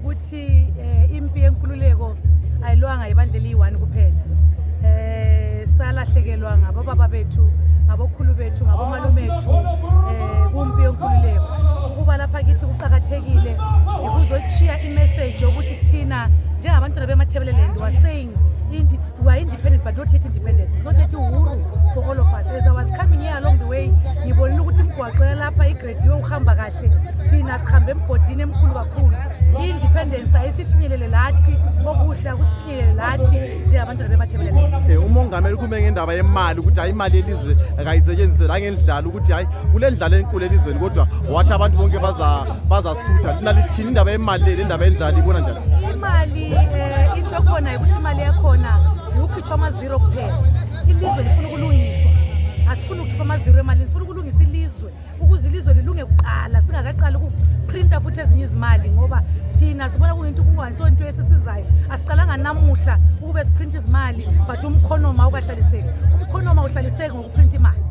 Ukuthi impi yenkululeko ayilwanga ibandla eliyi-one kuphela. Salahlekelwa ngabobaba bethu, ngabokhulu bethu, ngabomalume bethu kumpi yenkululeko. Ukuba lapha kithi kuqakathekile, ukuzochiya imessage yokuthi thina njengabantwana beMatabeleland was saying we are independent but not yet independent. It's not yet uhuru for all of us. As I was coming here, along the way ngibonile ukuthi imigwaqo yalapha igrediwe, uhamba kahle. Thina sihambe emgodini emkhulu kakhulu. I-independence ayisifinyelele lathi, okuhle akusifinyelele lathi njengabantwana beMatabeleland. Umongameli ukhulume ngendaba yemali, ukuthi hayi, imali yelizwe kayisetshenziswe langendlala, ukuthi hayi, kule ndlala enkulu elizweni, kodwa wathi abantu bonke bazasutha. Lina lithini indaba yemali le, lendaba yendlala ibona njani? Imali, into ekhona ukuthi imali yakhona ukukhitshwa amaziro kuphela. Ilizwe lifuna ukulungiswa. Asifuni ukukhipha amaziro emalini, sifuna ukulungisa ilizwe ukuze ilizwe lilunge kuqala, singakaqali ukuprinta futhi ezinye izimali, ngoba thina sibona kuyinto kungayiso into esisizayo. Asiqalanga namuhla ukube siprinta izimali, but umkhonomi awukahlaliseki. Umkhonomi awuhlaliseki ngokuprinta imali.